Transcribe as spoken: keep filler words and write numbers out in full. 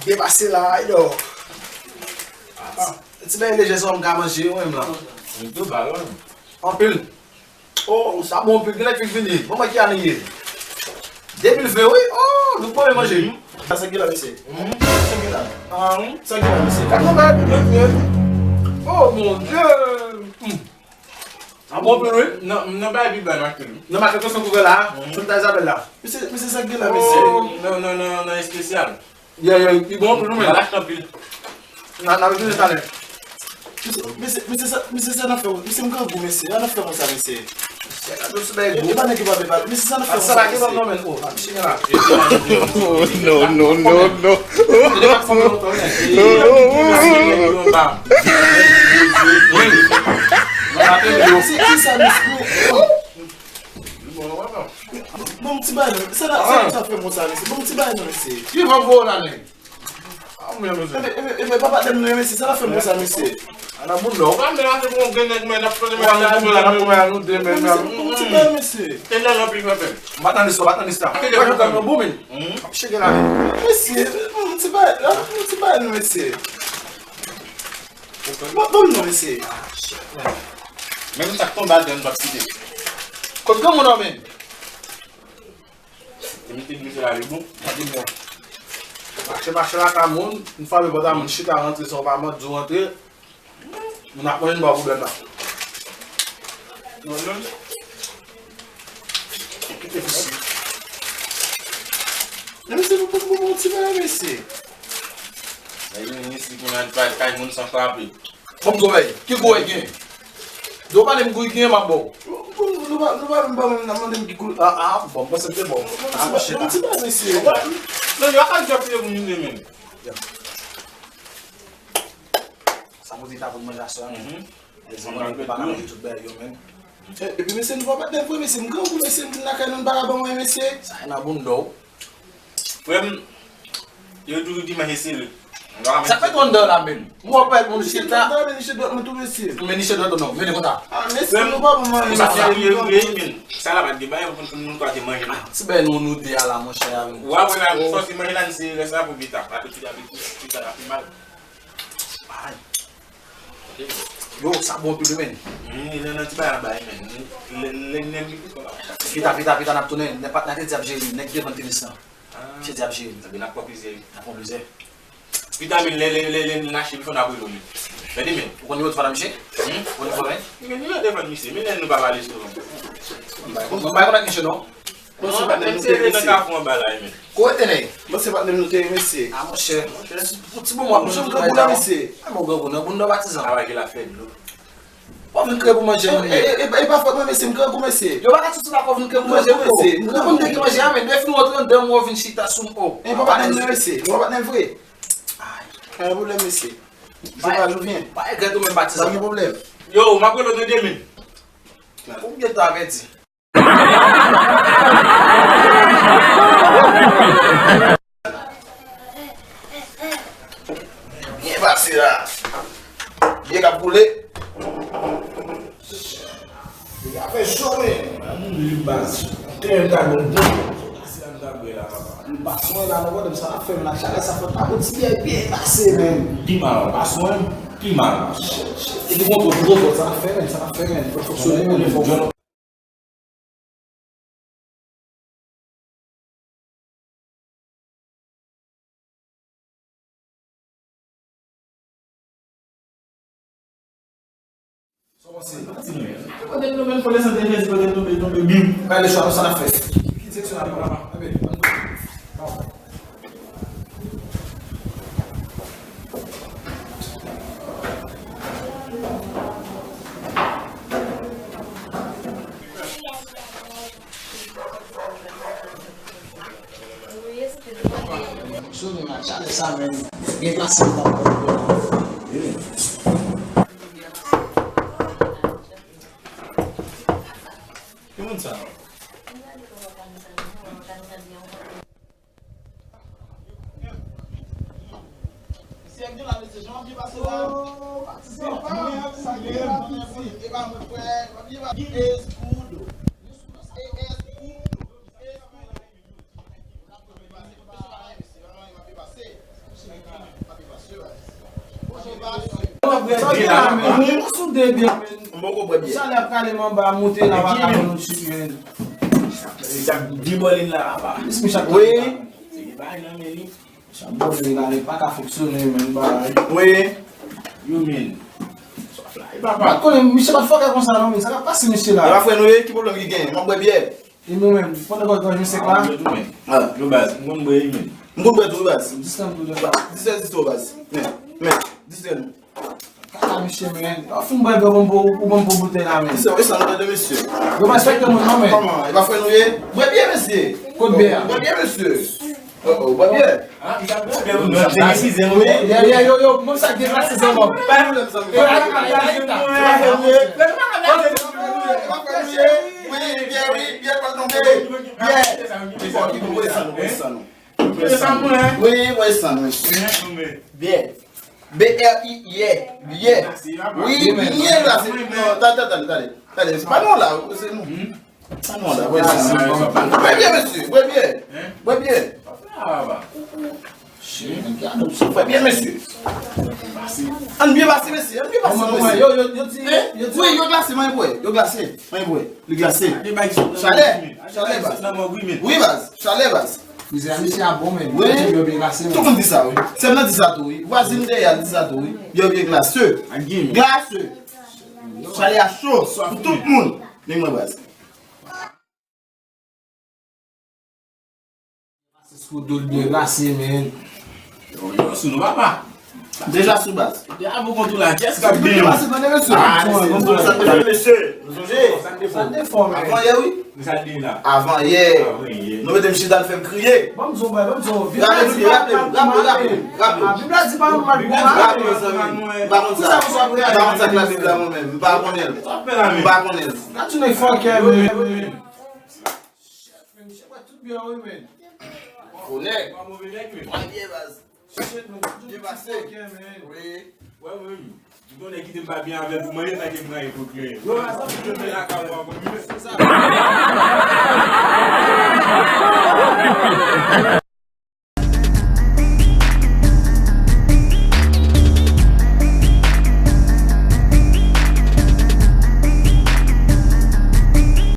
Depase la, aydò. Ah, ti bagay lejè sa m ka manje, mwen menm la. Li tou ba, wi. Anpil. Oh, sa bon anpil. Genlè fin fini. Bon, mwen ki ane ye? De mil ven, wi. Oh, nou pwemye manje. Sa, sa ki la, mesye? Sa ki la? Ah, wi. Sa ki la, mesye? Gad nan bagay, mesye. Oh, mon Dieu. Hmm. Sa bon anpil, wi. Nan, nan bagay pi bay makil. Nan makil, se kouvè la. Sou ta Izabèl la. Mesye, mesye, sa ki la, mesye? Oh, nan, nan, nan, nan espesyal. Yeah, yeah, li bon pou nou menm. N a achte anpil. N a, n a bezwen talè. Mesye, mesye, mesye, sa, mesye, sa n ap fè, mesye, m grangou, mesye, sa n ap fè konsa, mesye. Mesye, gade yon ti bagay gwo. E pa nèg ki pa byen pale. Mesye, sa n ap fè konsa, mesye. Sa la ki ban non, men. Oh, ap chire la. Oh, no, no, no, no. Mesye, nèg yo anba. Mesye, ki sa, mesye? Bon, ti bagay non. Sa la, sa la, sa fè bon sa, mesye. Bon, ti bagay non, mesye. Ki van gwo la, nèg? Ah, mwen, mesye. Ebe, ebe, ebe, papa, tèm nou, mesye. Sa la fè bon sa, mesye. Ala moun non. Ou pa mele ase pou yon grenn nèg, men, n ap fè men. Ou pa mele ase pou yon grenn nèg, men. Bon, ti bagay, mesye. Te nan lanpil, frè. M pa tann istwa, m pa tann istwa. Mwen, mwen, mwen, bon, men. Ap cheke la, men. Mesye, bon, ti bagay, bon, ti bagay non, mesye. Bon, bon, non, mesye. Menm sa k tonbe atè, nou p ap kite. Kot granmoun nan, men? Te mete dlo sou la, li bon. Gade mò. Mache, mache lakay moun, yon fwa men pòt a moun chita rantre san w pa mande, di w rantre. Moun ap manje, nou pa pwoblèm la. Non, non. Kite pisi. Men mesye, nou poko bon ti bagay, mesye. Nèg vin isit, moun al bay kay moun san frape. Bon, gwo bagay. Ki gwo bagay gen? Di w pale m gwo ki gen, m ap ba w. Nou, nou, nou pa, nou pa menm pa mwen, nan mande m ki gwo. Ah, ah, bon, m panse m te ba w. Ah, machè la. Bon, ti bagay, mesye. Non, yo pa ka fè moun vin menm. Sa pote ta pou manje aswè a, men. Lèzanmi, nou pa ka manje tout bagay yo, men. E, epi, mesye, nou pa patnè vre, mesye. M grangou, mesye, m vin lakay nou, n pa ka ban mwen, mesye. Sa nan bounda w. Frè m, yo toujou di manje sere. Sa k fè twa anndan la menm? M wè pèp moun chita. Mwen tou, mesye. Men ni chita non, men konsa. Ah, mesye, nou pa ban manje, mesye. Sa la pa t gen bagay pou moun kwaze manje la. Ti bagay nou, nou de a la, monchè, a menm. Ou apre la, nou sòti manje la, n sere rès la pou pita. Apre pita, pita, pita, pita, pita, pita. Ay. Yo, sa bon anpil wi, men. Wi, nan, nan ti bagay anba, men. Lè, lè, lè, lè, pita, pita, pita, n ap tounen. Nèg pa, n a te di ap jere, nèg devan tenis lan. Ah. Misye di ap jere. Ebyen, n ap pran plizyè. N ap pran plizyè. Pita, men, lè, lè, lè, lè, n achte, pi fò n ap rele w, men. Gade, men. Ou konn nimewo telefòn a misye? Hmm? Ou konn nimewo, men? Men nimewo telefòn misye, men lè nou pa pale souvan. Mwen pa konn ak misye, non. Bon, se patnè nou te ye, mesye. Kafou anba la, men. Kote nèg? Bon, se patnè nou te ye, mesye. Ah, monchè. Pou ti bon mwa pou jwenn grangou la, mesye. Ah, bon, grangou nan bounda patizan. Travay ke l ap fè dlo. W ap vin kreye pou manje moun, e, e, e, e pa fòt mwen, mesye, m grangou, mesye. Yo pa ka soti lakò vin kreye pou manje moun, mesye. M grangou, m te gen manje a, men lè fin rantre anndan, w vin chita sou m, o. E pa patnè m, mesye. Ou pa patnè m vre. Ay. Pa gen pwoblèm, mesye. Jou pa jou vyen. Pa regrèt ou menm, patizan. Pa gen pwoblèm. Yo, m ap rele w nan de minit. Konbyen tan avèti? Byen pase la. Byen k ap boule. Byen ap fè cho, men. Moun li baz. Tè m ta gon bon. Pase la m ta bwè la, papa. Li pa swen la, non, pwoblèm sa ap fè m la. Chalè sa fè m pa bon ti byen, byen pase, men. Pi mal, pa swen, pi mal. Epi gon twòp gwo vòt, sa ap fè, men, sa ap fè, men. Fòk fonksyone, men, fòk Sa w panse? Pati nou menm. Kote nou menm, kote sante jezi, kote nou tonbe, tonbe, bim. Bay lechwa, nou sa n ap fè. Ki direksyon n ap pran? Anben, ann tonbe. Sou nou nan chalè sa menm. Gen plas sa pa pou. Ki moun sa? Mesye, gen la, mesye, jan w ap byen pase la. Oh, patizan, sa gen la, piti. E pa mwen, frè, w ap byen pase. It's good. It's good. It's good. Mesye, w ap byen pase. Mesye, w ap byen pase. Sa w gen la, men? Ou soude byen, men. Chalè ap kale m anba, moute la, pa kale nou chit, men. Li t ap debòle la, apa. Wi. Se gen bagay nan men li. Chabòl li la, li pa ka fonksyone, men, bagay. Wi. Yo, men. Swa fly, papa. M pa t konnen, misye pa t fòkè konsa, non, men. Sa k ap pase, misye la? E pa frè nou ye, ki pwoblèm ki genyen? M ap bwè byè. E nou menm, pandan w ap jwe sèk la? Ah, yo baz, m konn bwè, men. M konn bwè tou, baz. Dis lan tou, baz. Dis lan, dis lan, baz. Men, men, dis lan. Kaka, mesye, men. Ou fin bwè, ou ban m pou, ou ban m pou boutèy la, men. Mesye, ou san tande, mesye. Yo pa respekte moun, non, men. Kòman? E pa frè nou ye? Bwè byè, mesye. Kot byè a? Bwè byè, mesye. Oh, oh, bwè byè. Ah, misye ap bwè byè, men. Yo, yo, yo, yo, mwen sa gen pase zanmò. Pa yon lòt zanmi. E pa frè nou ye? E pa frè nou ye? Wi, byè, wi, byè, pral tonbe. Byè. Ki bon, ki bon, bwè san nou, bwè san nou. Wi, bwè san nou. Byè. B R I, yè, byè. Wi, byen glase. Non, tande, tande, tande, tande. Se pa nou la, se nou. Pa nou la, bwè byè, mesye, bwè byè. Bwè byè. Bwè byè, mesye. Ann byen pase, mesye, ann byen pase, mesye. Wi, yo glase, mwen bwè. Yo glase, mwen bwè. Li glase. Chalè, chalè, baz. Wi, baz, chalè, baz. Mizè a misye a bon, men. Wi. Tout moun di sa, wi. Sè m nan di sa tou, wi. Vwazin dèyè a di sa tou, wi. Yo byen glase. Glase. Chalè a cho pou tout moun. Men mwen, baz. Francisco Dol byen glase, men. Yo, yo, sou nou, papa. Deja sou baz. Deja pou kontou la, kiyès k ap genyen? Pase, tande, mesye. Ah, mesye, mesye, nou sonje? Sa k te fò, men. Avan yè, wi. Sa l di la? Avan yè. Avan yè. Nou mete m chita, l fè m kriye. Ban m di w, ban m di w. Raple, raple, raple, raple, raple. Bib la di pa yon mal pou mal. Raple, zanmi. M pa konn sa. M pa konn sa k Labib la, mwen menm. M pa konnen l. M pa konnen l. Gad yon nèg fòkè, men. Shit, men, misye bwè tout byè, wi, men. Gwo nèg. Bwè byè, baz. Byen pase. Wi. Wè, wi. M konnen kite m pa byen avè l pou manje sa ke m rayi pou kle. Yo, sa pou mwen la ka wè.